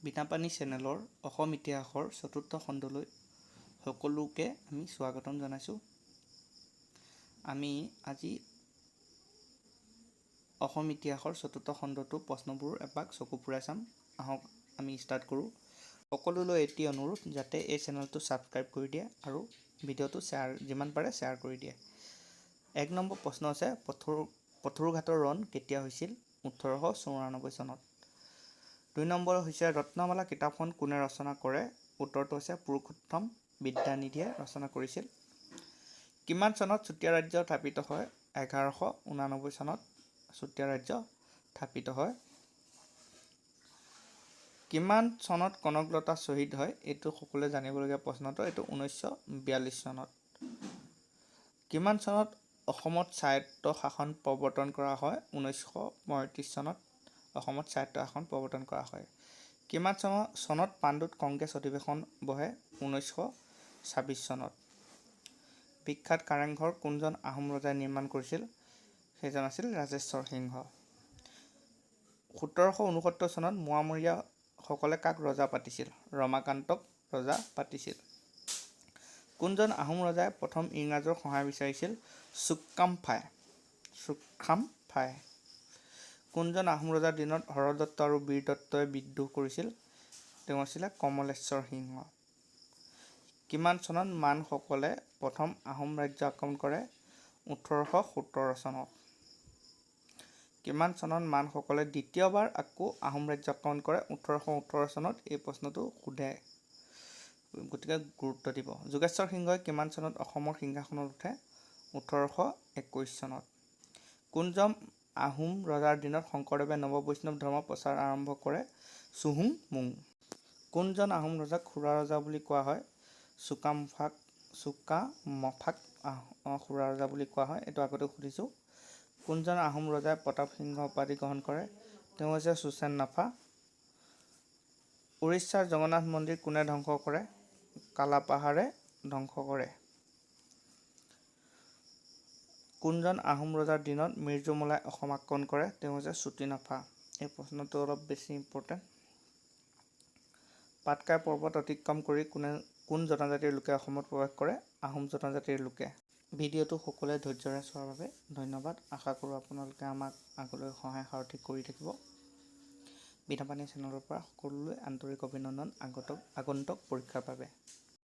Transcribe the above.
বীণাপাণি চেনেলৰ অসম ইতিহাসৰ চতুৰ্থ খণ্ডলৈ সকলোকে আমি স্বাগতম জনাইছোঁ। আমি আজি অসম ইতিহাসৰ চতুৰ্থ খণ্ডটো প্ৰশ্নবোৰ এপাক চকু ফুৰাই চাম। আহক, আমি ষ্টাৰ্ট কৰোঁ। সকলোলৈ এটি অনুৰোধ যাতে এই চেনেলটো ছাবস্ক্ৰাইব কৰি দিয়ে আৰু ভিডিঅ'টো শ্বেয়াৰ, যিমান পাৰে শ্বেয়াৰ কৰি দিয়ে। 1 নম্বৰ প্ৰশ্ন আছে, পথৰুঘাটৰ ৰণ কেতিয়া হৈছিল? 1894 চনত। 2 নম্বৰ হৈছে, ৰত্নমালা কিতাপখন কোনে ৰচনা কৰে? উত্তৰটো হৈছে পুৰুষোত্তম বিদ্যানিধিয়ে ৰচনা কৰিছিল। কিমান চনত চুতীয়া ৰাজ্য স্থাপিত হয়? 1189 চনত চুতীয়া ৰাজ্য স্থাপিত হয়। কিমান চনত কনকলতা শ্বহীদ হয়? এইটো সকলোৱে জানিবলগীয়া প্ৰশ্নটো। এইটো 1942 চনত। কিমান চনত অসমত স্বায়ত্ত শাসন প্ৰৱৰ্তন কৰা হয়? 1935 চনত অসমত স্বায়ত্ত শাসন প্ৰৱৰ্তন কৰা হয়। কিমান চনত পাণ্ডুত কংগ্ৰেছ অধিৱেশন বহে? 1926 চনত। বিখ্যাত কাৰেংঘৰ কোনজন আহোম ৰজাই নিৰ্মাণ কৰিছিল? সেইজন আছিল ৰাজেশ্বৰ সিংহ। 1769 চনত মোৱামৰীয়াসকলে কাক ৰজা পাতিছিল? ৰমাকান্তক ৰজা পাতিছিল। কোনজন আহোম ৰজাই প্ৰথম ইংৰাজৰ সহায় বিচাৰিছিল? চুকাম্ফাই, চুখামফাই। কোনজন আহোম ৰজাৰ দিনত হৰদত্ত আৰু বীৰদত্তই বিদ্ৰোহ কৰিছিল? তেওঁ আছিলে কমলেশ্বৰ সিংহ। কিমান চনত মানসকলে প্ৰথম আহোম ৰাজ্য আক্ৰমণ কৰে? 1817 চনত। কিমান চনত মানসকলে দ্বিতীয়বাৰ আকৌ আহোম ৰাজ্য আক্ৰমণ কৰে? 1818 চনত। এই প্ৰশ্নটো সোধে, গতিকে গুৰুত্ব দিব। যোগেশ্বৰ সিংহই কিমান চনত অসমৰ সিংহাসনত উঠে? 1821 চনত। কোনজন আহোম ৰজাৰ দিনত শংকৰদেৱে নৱ বৈষ্ণৱ ধৰ্ম প্ৰচাৰ আৰম্ভ কৰে? চুহুংমুং। কোনজন আহোম ৰজাক খোৰা ৰজা বুলি কোৱা হয়? চুকামফাক, চুকামফাক খোৰা ৰজা বুলি কোৱা হয়। এইটো আগতেও সুধিছোঁ। কোনজন আহোম ৰজাই প্ৰতাপ সিংহ উপাধি গ্ৰহণ কৰে? তেওঁ হৈছে চুচেননাফা। উৰিষ্যাৰ জগন্নাথ মন্দিৰ কোনে ধ্বংস কৰে? কালাপাহাৰে ধ্বংস কৰে। কোনজন আহোম ৰজাৰ দিনত মিৰ্জুমলাই অসম আক্ৰমণ কৰে? তেওঁ হৈছে চুতীনাফা। এই প্ৰশ্নটো অলপ বেছি ইম্পৰ্টেণ্ট। পাটকাই পৰ্বত অতিক্ৰম কৰি কোনে, কোন জনজাতিৰ লোকে অসমত প্ৰৱেশ কৰে? আহোম জনজাতিৰ লোকে। ভিডিঅ'টো সকলোৱে ধৈৰ্যৰে চোৱাৰ বাবে ধন্যবাদ। আশা কৰোঁ আপোনালোকে আমাক আগলৈ সহায় সাৰথি কৰি থাকিব। বীণাপাণি চেনেলৰ পৰা সকলোলৈ আন্তৰিক অভিনন্দন আগন্তুক পৰীক্ষাৰ বাবে।